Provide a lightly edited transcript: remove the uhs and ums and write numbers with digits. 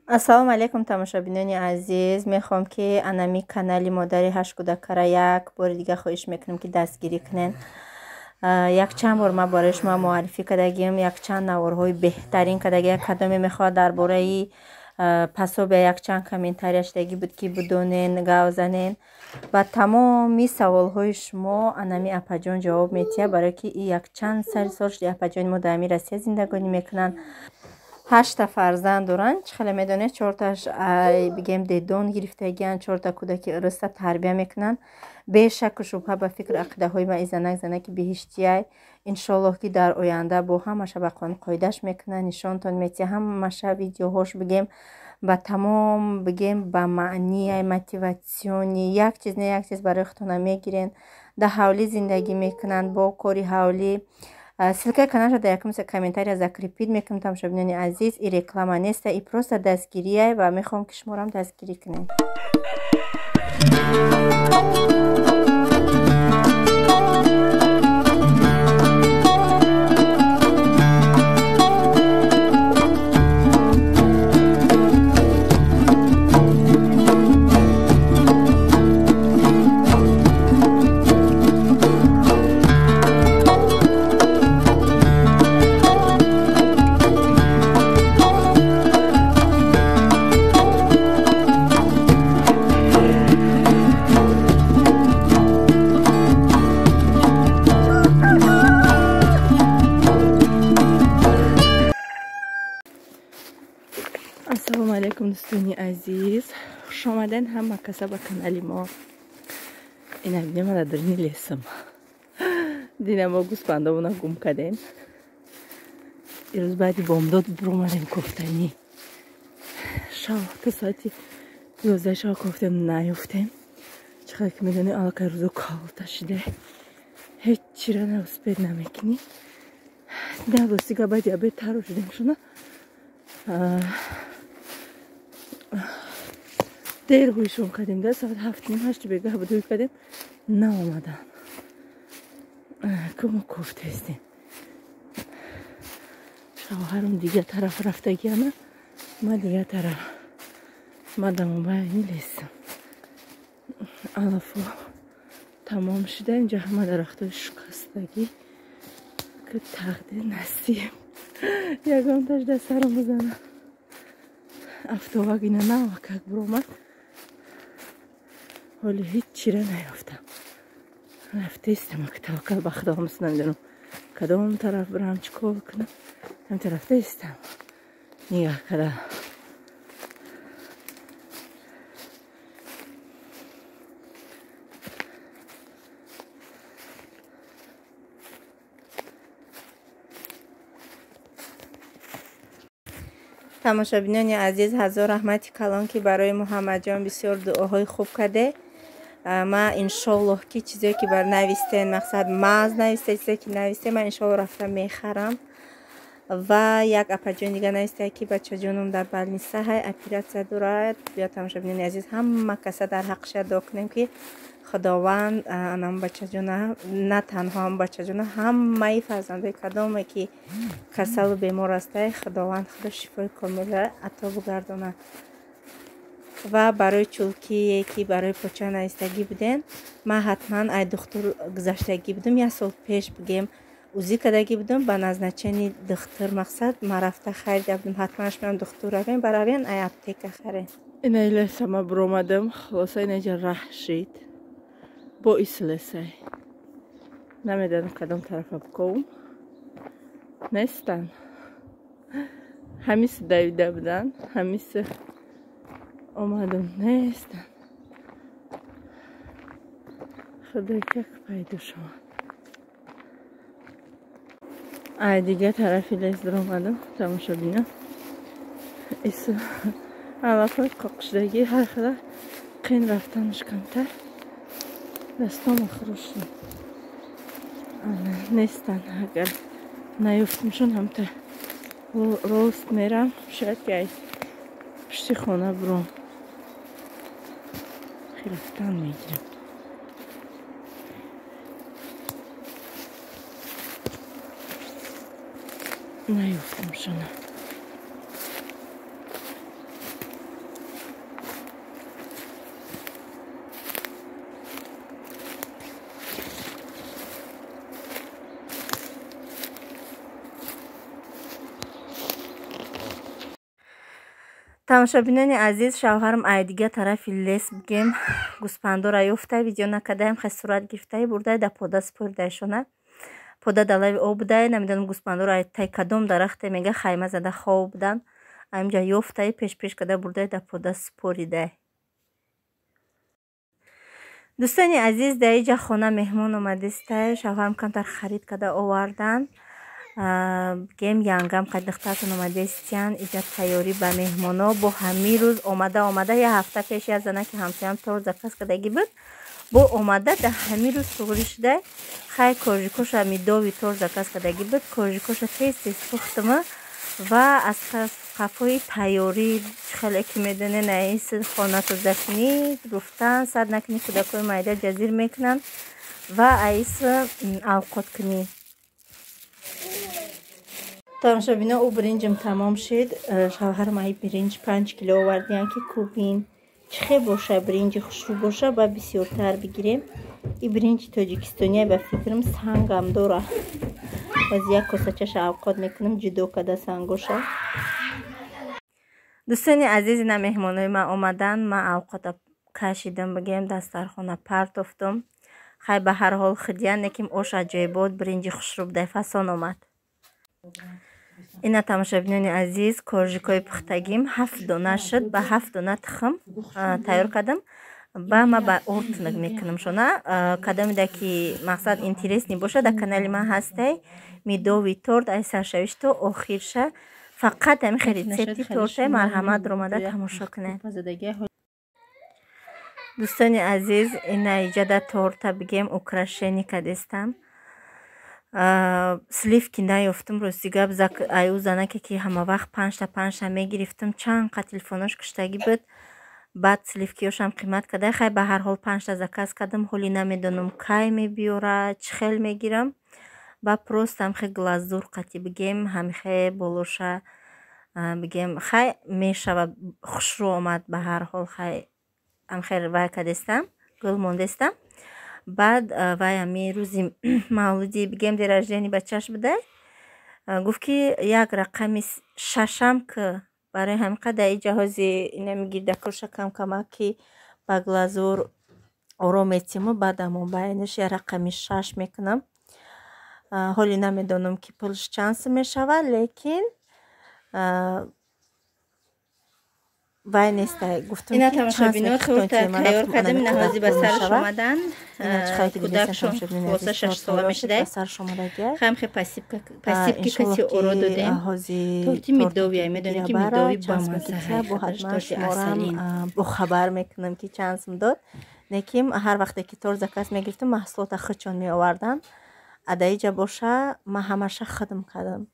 Ассалому алайкум, тамошобинони азиз. Мехоҳам, ки анами канали модари ҳашт кӯдакара як бори дига хоҳиш мекунем, ки дастгирӣ кунен. Якчанд бор ман барои шумо муаррифӣ кардагиам, якчанд наворҳои беҳтарин кардагиам. Кадоме мехоҳад дар бораи пособия якчанд комментария шудагӣ буд, ки бидонен, гав занен. Ба тамоми саволҳои шумо анами апаҷон ҷавоб метиҳад, барое ки и якчанд сари сол шуди апаҷони мо дар ами Россия зиндагонӣ мекунанд. Ҳашта фарзанд доранд. Чӣ хеле медонед, чорташ бигем дедон гирифтагианд, чорта кӯдаки ырыста тарбия мекунанд. Бешаку шубҳа, ба фикру ақидаҳои ман, и занак занаки биҳиштияй. Иншоаллоҳ, ки дар оянда бо ҳамаша ба қонуқоидаш мекунанд, нишонтон метиҳад ҳамаша видеоҳош, бигем, ба тамом, бигем, ба маънияй мотиватсионӣ. Як чиз не, як чиз барои худтона мегирен. Дар ҳавлӣ зиндагӣ мекунанд, бо кори ҳавлӣ. Ссылкаи каналша дар якум комментария закрепить мекунам, тамошобинони азиз. И реклама неста, и просто дастгирияй, ва мехоҳам, ки шуморам дастгирӣ кунем. Ассалому алайкум, дӯстони азиз, хушомаден ҳама каса ба канали мо. Ина бинем, дар дарини лесам. Дина мо гӯспандомона гум кардем. Ирӯз баъди бомдод биромадем кофтанӣ. Шав то соати 11 шав кофтем, наёфтем. Чӣ қадр ки медонем, аллакай рӯзо калта шида, ҳеҷ чира успеть намекунӣ. Дина ростига баъди обед таро шудем, шуна дер ҳуйшон кардем, да соат 7:30, 8 бегаҳ буд, ҳуй кардем, наомадан. Ку мо кофтаистем. Шавҳарам дигар тараф рафтагиана, ма дигар тараф. Ма дамобайни лесам. Алафо тамом шуда, инҷа ҳама дарахтои шикастагӣ, ки тақдир насиб ягонташ дар сарам бизана. Автоваг ина навакак биромад, ҳоли ҳеҷ чира наёфтам. Рафтаистам, ки таваккал ба Худо. Ҳамс намедонам кадом тараф бирам, чӣ кор кунам. Ҳамта рафтаистам, нигаҳ када. Тамошобинони азиз, ҳазор раҳмати калон, ки барои Муҳаммадҷон бисёр дуоҳои хуб карде. Ма иншоллоҳ, ки чизое ки бар навистен, мақсад маз нависте, чизе ки нависте, ман иншоллоҳ рафта мехарам. Ва як апаҷони дига нависте, ки бачаҷонум дар больница ҳай, оператсия дорад. Биё, тамошобинони азиз, ҳама каса дар ҳаққша дуо кунем, ки Худованд анам бачаҷона, на танҳо ҳам бачаҷона, ҳамаи фарзандои кадоме ки касалу бемор ҳастай, Худованд худо шифои комилра ато бугардонад. Ва барои чулкие ки барои поча навистагӣ буден, ман ҳатман ай духтур гузаштагӣ будум, як сол пеш, бигем, УЗИ кардагӣ будум, ба назначении духтур, мақсад, ман рафта харида будум. Ҳатман шумоам духтур равем, баравен, ай аптека харем. Ина лесама биромадам, хулоса, инаҷа раҳ шид бо ислесай. Намедонам кадом тарафа бикобум. Нестан. Ҳамиси давида будан, ҳамиси омадам, нестан. Худой, как пайдо шавад. Ай дигар тарафи лес даромадам, тамошобино. Ис алафои қоқшудагӣ, ҳар хела қин рафтанаш камтар. Дастом охируши нестан. Агар наёфтимшон, ҳамта рост мерам, шояд ки ай пушти хона биром. Рафтан мегирам. Наёфтамшона. Тамошобинони азиз, шавҳарам ай дига тарафи лес бигем гӯспандора ёфта, видео накардаем, хе сурат гирифтаи, бурдай, да пода споридаишона. Пода далави об будай, намедонам, гӯспандора ай тай кадом дарахте, мега, хайма зада хоб будан. Аимҷа ёфтаи, пешпеш карда, бурдай, да пода споридай. Дӯстони азиз, дар иҷа хона меҳмон омадистай. Шавҳарам камтар харид карда овардан. Бигем, янгам қай духтартон омадестиян. Иҷа тайёрӣ ба меҳмоно. Бо ҳамин рӯз омада омада, як ҳафта пеш як занаки ҳамсоям торт заказ кардагӣ буд, бо омада дар ҳамин рӯз суғрӣ шуда. Хай, коржикоша, медовый торт заказ кардагӣ буд, коржикоша тез тез пухтума ва аз қафои тайёрӣ, хеле ки медонен, аис хона тозакунӣ, руфтан сад накунӣ, кӯдакҳои майда ҷазир мекунанд, ва аис авқоткунӣ. Тамошобино, ӯ биринҷам тамом шид. Шавҳарам ай биринҷ 5 кило овардиян, ки кубин чӣ хел боша, биринҷи хушрӯ боша, ба бисёртар бигирем. И биринҷи тоҷикистония, ба фикрам, сангам дора. Боз як косачаша авқот мекунам, ҷудо карда сангоша. Дӯстони азиз, ина меҳмонои ман омаданд. Ман авқота кашидам, бигем, дастархона партофтум. Хай, ба ҳар ҳол хидиян, лекин ош аҷоибот, биринҷи хушрӯ будай, фасон омад. Ина, тамошобинони азиз, коржикҳои пухтагим ҳафт дона шуд. Ба ҳафт дона тухм тайёр кардам. Ба ма ба орд тунук мекунам шона. Кадомида ки мақсад интересный боша, дар канали ман ҳастай медовый торт, ай саршавиш то охирша, фақат ҳамин хел рецепти тортай. Марҳамат, ромада тамошо кунед. Дӯстони азиз, ина иҷада торта, бигем, украшение кардестам. Сливки наёфтум, рости гап. Аю занаке ки ҳамавақт панҷта панҷта мегирифтам, чанд қа телефонош куштагӣ буд, баъд сливкиёшам қимат карда. Хай, ба ҳар ҳол панҷта заказ кардам. Ҳоли намедонам, кай мебиёра, чӣ хел мегирам. Ба просто ҳамхе глазур қати, бигем, ҳамихе болоша, бигем, хай, мешава, хушрӯ омад. Ба ҳар ҳол, хай, ҳамхе вай кардестам, гул мондестам. Баъд вай ҳами рӯзи мавлуди, бигем, день рождения бачааш буда, гуфт, ки як рақами шашам, ки барои ҳамин қадар иҷа ҳози инами гирдакоша кам-камак ки ба глазур оро метиму, баъд амон байнаш як рақами шаш мекунам. Ҳоли намедонам, ки пулш чанд сум мешавад, лекин вай неста, гуфтам. Ина, тамошобино, торта тайёр кардем. Ина ҳози ба сараш омадан. Кӯдакшон хулоса 6 сола мешудай. Хамхе посыпки каси оро додем. Торти медовый, медонем, ки медовый бамаза, торти асалин. Бохабар мекунам, ки чанд сум дод. Лекин ҳар вақте ки торт заказ мегирифтам, маҳсулота худшон меоварданд. Адаиҷа боша, ман ҳамаша хидм кардам.